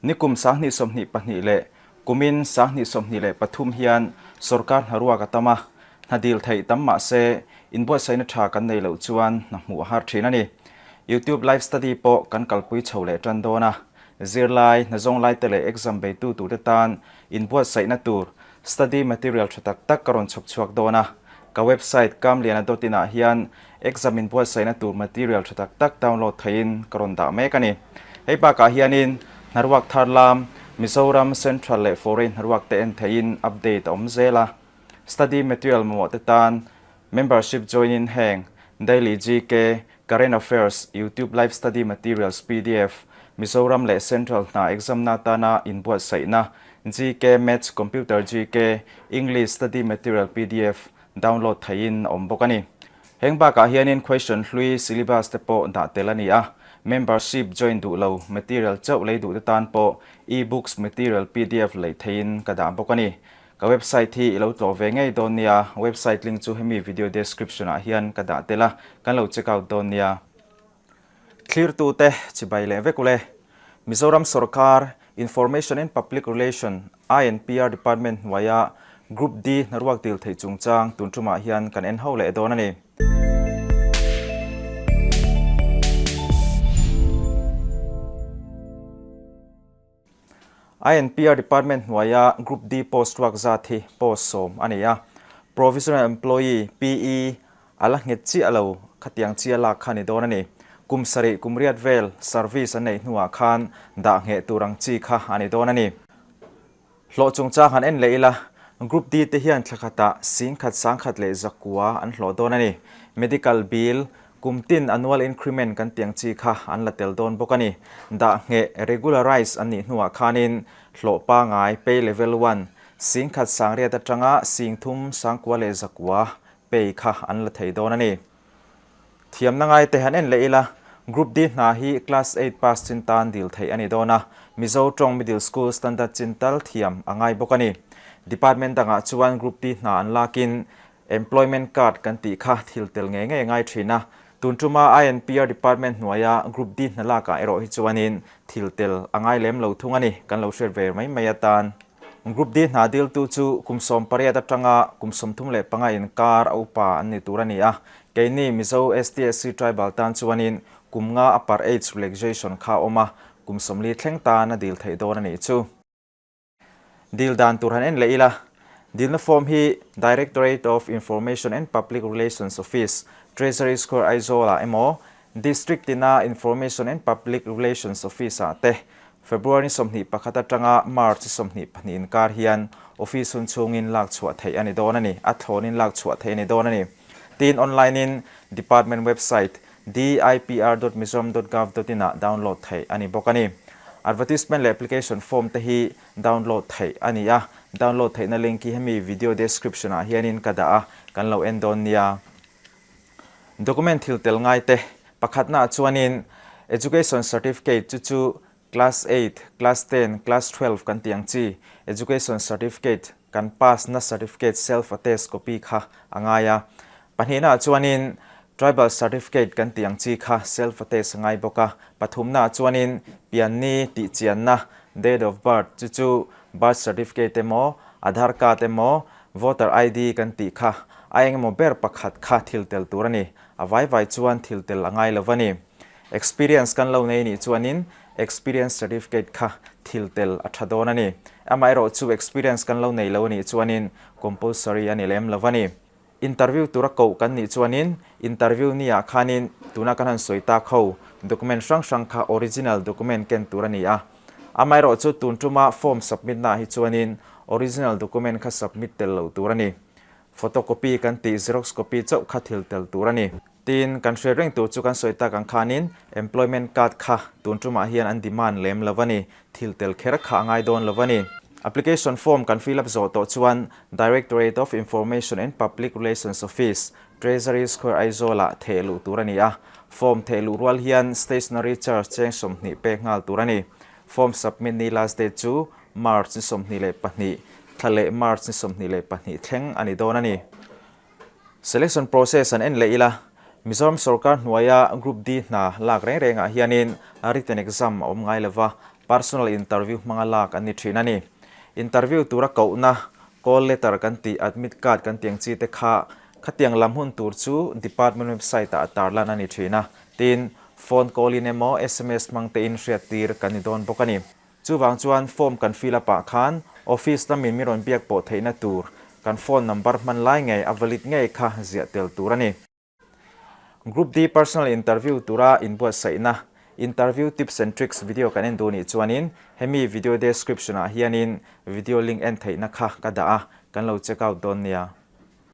Nikum 2022 leh kumin 2023 hian sorkar hnaruak a tam a, hna dil theih tam mah se inbuatsaihna tha kan nei loh chuan hna hmuh a har thin a ni. YouTube live study pawh kan kalpui chho leh tan dawn a, zirlai, hna zawng laite leh exam beitu turte tan inbuatsaihna tur Study material tha tak tak ka rawn chhawp chhuak dawn a, ka website kamliana dot in ah hian exam inbuatsaihna tur material tha tak tak download theihin ka rawn dah mek a ni. Hei bakah hianin hnaruak thar lam Mizoram Central leh Foreign hnaruak te en theihin update a awm zel a. Study material mamawh te tan membership join in heng Daily GK, Current Affairs, YouTube Live Study Materials pdf, Mizoram leh Central hna exam na atana inbuatsaihna, GK, Maths, Computer GK, English Study Material pdf download theihin a awm bawk a ni. Heng bakah hianin question hlui syllabus te pawh dah tel a ni a, membership join duh lo material chauh lei duh te tan pawh e-books material pdf lei theihin ka dah bawk a ni. Ka website hi i lo tlawh ve ngei dawn nia, website link chu hemi video description ah hian ka dah tel a, kan lo check out dawn nia. Thlirtute chibai leh vek ule. Mizoram sorkar Information and Public Relation, INPR, Department hnuaia Group D hnaruak dil theih chungchang tun tumah hian kan en ho leh dawn a ni. INPR Department hnuaia Group D post ruak zat hi post sawm a ni a, Provisional Employee, PE, a la nghet chiah lo, khatiang chi a lak kha a ni dawn a ni. Kum sarih kum riat vel service an neih hnuah khan dah ngheh tur ang chi kha a ni dawn a ni. Hlawh chungchang han en leh ila, Group D te hian thla khatah singkhat sangkhat leh zakua an hlawh dawn a ni. Medical bill, kum tin annual increment kan tiang chi kha an la tel dawn bawk a ni. Dah ngheh, regularize, an nih hnuah khanin hlawh pangai, pay level one, singkhat sangriat atanga singthum sangkua leh zakua pay kha an la thei dawn a ni. Thiamna ngai te han en leh ila, Group D hna hi Class eight pass chin tan dil theih a ni dawn a, Mizo tawng Middle School Standard chin tal thiam a ngai bawk a ni. Department dangah chuan Group D hna an lakin Employment Card kan tih kha thil tel ngei ngei a ngai thin a, tun tuma INPR Department hnuaia Group D hna lakah erawh hi chuanin thil tel a ngai lem lo thung a ni, kan lo hriat ve mai mai atan. Group D hna diltu chu kum 18 atanga kum 35 inkar a upa an ni tur a ni a, keini Mizo STSC Tribal tan chuanin kum nga upper age relaxation kha a awm a, kum 40 thleng tan a dil theih dawn a nih chu. Dil dan tur han en leh ila, dilna form hi Directorate of Information and Public Relations Office, Treasury Square Aizawl-ah emaw, District tina Information and Public Relations Office-ah te February 21 atanga March 22 inkar hian office hun chhungin lak chhuah theih a ni dawn a ni, a thlawnin lak chhuah theih a ni dawn a ni. Tin, online in Department website dipr dot mizoram dot gov dot in ah download theih a ni bawk a ni. Advertisement leh application form te hi download theih a ni a, download theihna link hi hemi video description ah hianin ka dah a, kan lo en dawn nia. Document thil tel ngai te pakhatnaah chuanin Education Certificate chu chu Class eight, Class ten, Class 12 kan tih ang chi Education Certificate kan pass na certificate self attest copy kha a ngai a. Pahnihnaah chuanin Tribal Certificate kan tih ang chi kha self attest a ngai bawk a. Pathumnaah chuanin pianni tih chianna date of birth chu chu birth certificate emaw, Aadhaar card emaw, Voter ID kan tih kha a eng emaw ber pakhat kha thil tel tur a ni. A vai vai chuan thil tel a ngai lo va ni. Experience kan lo nei nih chuanin Experience Certificate kha thil tel a tha dawn a ni. Amaherawh chu experience kan lo nei lo a nih chuanin compulsory a ni lem lo va ni. Interview tura koh kan nih chuanin interview ni ah khanin tuna kan han sawi tak ho document hrang hrang kha original document ken tur a ni a. Amaherawh chu tun tuma form submit naah hi chuanin original document kha submit tel loh tur a ni. Photocopy kan tih xerox copy chauh kha thil tel tur a ni. Tin, kan hriat reng tur chu kan sawi tak ang khanin employment card kha tun tumah hian an demand lem lo a ni, thil tel kher kha a ngai dawn lo a ni. Application form kan fill up zawh tawh chuan Directorate of Information and Public Relations Office, Treasury Square Aizawl-ah theh luh tur a ni a. Form theh luh rual hian stationery charge cheng 20 pek nghal tur a ni. Form submit ni last date chu March ni 22, thla leh March ni 22 thleng a ni dawn a ni. Selection process an en leh ila, Mizoram sorkar hnuaia Group D hna lak reng rengah hianin written exam a awm ngai lova, Personal interview hmanga lak an ni thin a ni. Interview tura kohna, call letter kan tih, admit card kan tih ang chi te kha khatiang lam hun tur chu department website ah tarlan a ni thin a. Tin, phone call in emaw sms hmang tein hriattir kan ni dawn bawk a ni. Chuvang chuan form kan fill up ah khan office lamin mi rawn biak pawh theihna tur kan phone number hman lai ngei a valid ngei kha ziah tel tur a ni. Group D Personal Interview tura inbuatsaihna Interview Tips and Tricks video kan en duh nih chuanin hemi video description ah hianin video link en theihna kha ka dah a, kan lo check out dawn nia.